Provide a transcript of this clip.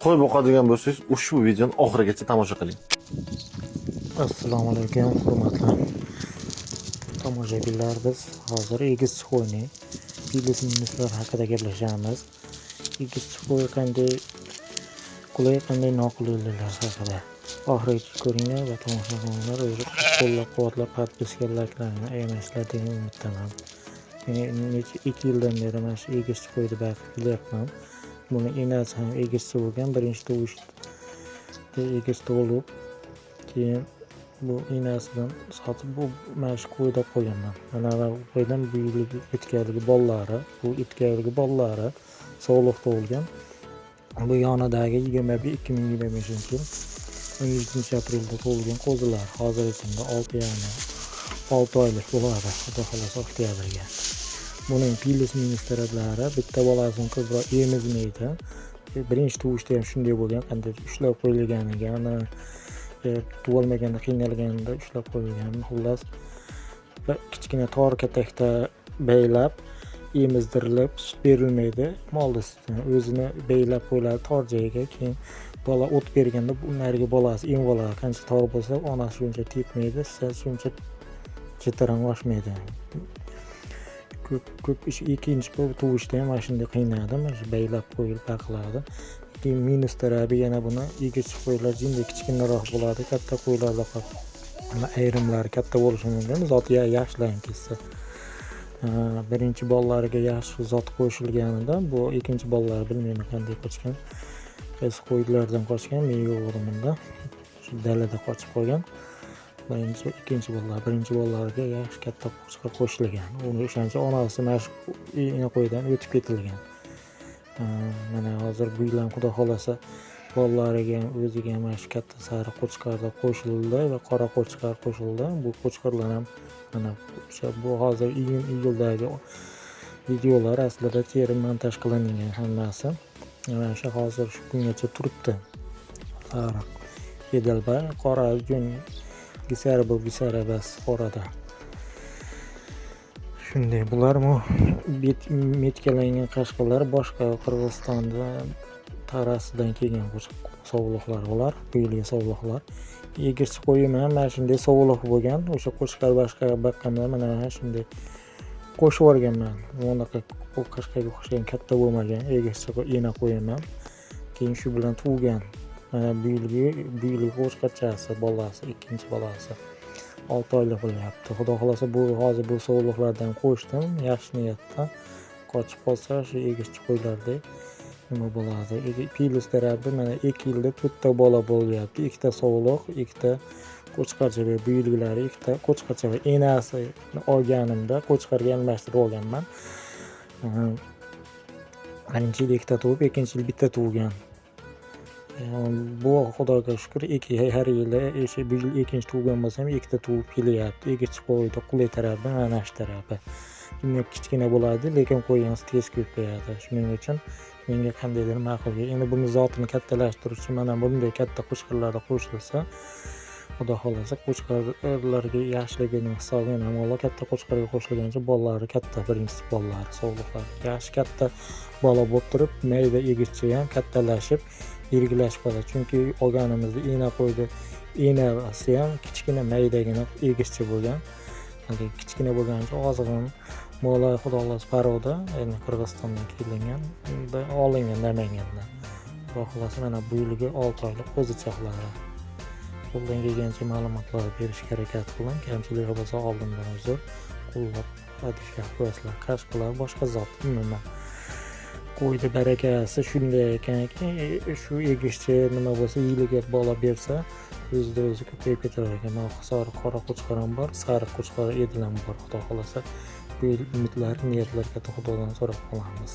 Qo'y boqadigan bo'lsangiz, ushbu videoni oxirigacha tomosha qiling. Assalomu alaykum, hurmatli tomoshabinlar. Biz hozir egiz qo'yning plyus minuslar haqida gaplashamiz. Egiz qo'y qanday qulay, qanday noqulayliklar haqida. Oxirigacha ko'ringlar va tomosha qilinglar. O'zi qo'llab-quvvatlab, подписка, layklaringni ayamaysizlar degan umiddaman. Men necha 2 yildan beri mana shu egiz qo'yni boqib kelyapman. Buni enasi ham egizchi bo'lgan, birinchi tug'ishda egiz tug'ilib, keyin bu enasidan sotib, bu mana shu qo'yda qo'yganman. Mana bu qo'ydan bu yilgi o'tganligi bolalari, bu o'tganligi bolalari sog'liq tug'ilgan. Bu yonidagi 2025-yil 17-aprelda tug'ilgan qo'zilar hozirgi kunda 6,5, 6 oylik bo'ladi, xudo xohlasa, oktyabrga. Buning plyus minus taraflari: bitta bolasini ko'proq emizmaydi. Birinchi tug'ishda ham shunday bo'lgan, qanday ushlab qo'yilganiga, ana tug'olmaganda qiynalganda ushlab qo'yilgan. Xullas, bir kichkina tor katakda baylab emizdirilib, sut berilmaydi, molni sutini o'zini baylab qo'yiladi tor joyga. Keyin bola o't berganda bu narigi bolasi emib oladi. Qancha tor bo'lsa, onasi shuncha tepmaydi, shuncha jitiran oshmaydi. Ko'p ko'p ish. Ikkinchi tug'ishda ham mana shunday qiynaldim, mana shu baylab qo'yilib baqiladi. Keyin minus tarafi yana buni egiz qo'ylar jinday kichkinaroq bo'ladi. Katta qo'ylardaqa ayrimlari katta bo'lishi mumkin, zoti yaxshilanib ketsa. Birinchi bolalariga yaxshi zot qo'shilganida, bu ikkinchi bolalari bilmayman qanday qochgan, qaysi qo'ylardan qochgan, men yo'q edim bunda, shu dalada qochib qolgan. Birinchi, ikkinchi bolalar, birinchi bolalariga yaxshi katta qo'chqor qo'shilgan. Uni o'shancha onasi mana shu ena qo'ydan o'tib ketilgan. Mana hozir bu yil ham, xudo xohlasa, bolalariga ham, o'ziga ham mana shu katta sariq qo'chqorlar qo'shildi va qora qo'chqor qo'shildi. Bu qo'chqorlar ham mana o'sha, bu hozir iyun iyuldagi videolar, aslida terim montaj qilingan hammasi. Mana shu hozir shu kungacha turibdi. Sariq edilbay, qora jun gisari, bu gisari bas qorada. Shunday bular metkalangan qashqalar, boshqa Qirg'izistonda tarasidan kelgan sovliqlar bular, bu yilgi sovliqlar. Egizchi qo'yim ham mana shunday sovliq bo'lgan. O'sha qo'chqor boshqa boqqanda mana shunday qo'shib yuborganman. Unaqa qashqaga o'xshagan katta bo'lmagan egizchi ena qo'yim ham. Keyin shu bilan tug'gan. Mana bu yilgi qo'chqorchasi, bolasi, ikkinchi bolasi 6 oylik bo'lyapti. Xudo xohlasa, bu hozir bu sovliqlardan qo'shdim yaxshi niyatda. Qochib qolsa, shu egizchi qo'ylardek nima bo'ladi. Plyus tarafi: mana 2 yilda to'rtta bola bo'lyapti. Ikkita sovliq, ikkita qo'chqorcha. Bu yilgilari ikkita qo'chqorcha. Enasini olganimda qo'chqorga almashtirib olganman. Birinchi yil ikkita tug'ib, ikkinchi yil bitta tug'gan. Bu, xudoga shukur, ikki har yili o'sha bu yil ikkinchi tug'gan bo'lsa ham, ikkita tug'ib kelyapti. Egizchi qo'yni qulay tarafi mana shu tarafi. Dunyo kichkina bo'ladi, lekin qo'yingiz tez ko'payadi. Shuning uchun menga qandaydir ma'qul. Endi buni zotini kattalashtirish uchun mana bunday katta qo'chqorlar qo'shilsa, xudo xohlasa, qo'chqorlarga yaxshiligini hisobini moli katta qo'chqorga qo'shilgancha bolalari katta, birinchisi bolalari sovliqlari yaxshi katta bola bo'lib turib, mayda egizcha ham kattalashib, yiriklashib qoladi. Chunki olganimizda ena qo'yni enasi ham kichkina, maydagina egizcha bo'lgan. Haligi kichkina bo'lgani uchun ozg'in bola, xudo xohlasa, порода, ya'ni Qirg'izistondan kelingan, olingan Namangandan. Xudo xohlasa, mana bu yilgi 6 oylik qo'zichoqlari. Qo'ldan kelgancha ma'lumotlar berishga harakat qiling. Kamchilik bo'lsa, oldindan uzr. Qo'llab подписка qilib qo'yasizlar. Qashqalar boshqa zot umuman. Qo'yni barakasi shunday ekanki, shu egizchi nima bo'lsa, yiliga bola bersa, o'zida o'zi ko'payib ketaver ekan. Mana sariq, qora qo'chqor ham bor, sariq qo'chqor edil ham bor, xudo xohlasa. Bu yil umidlar, niyatlar katta, xudodan so'rab qolamiz.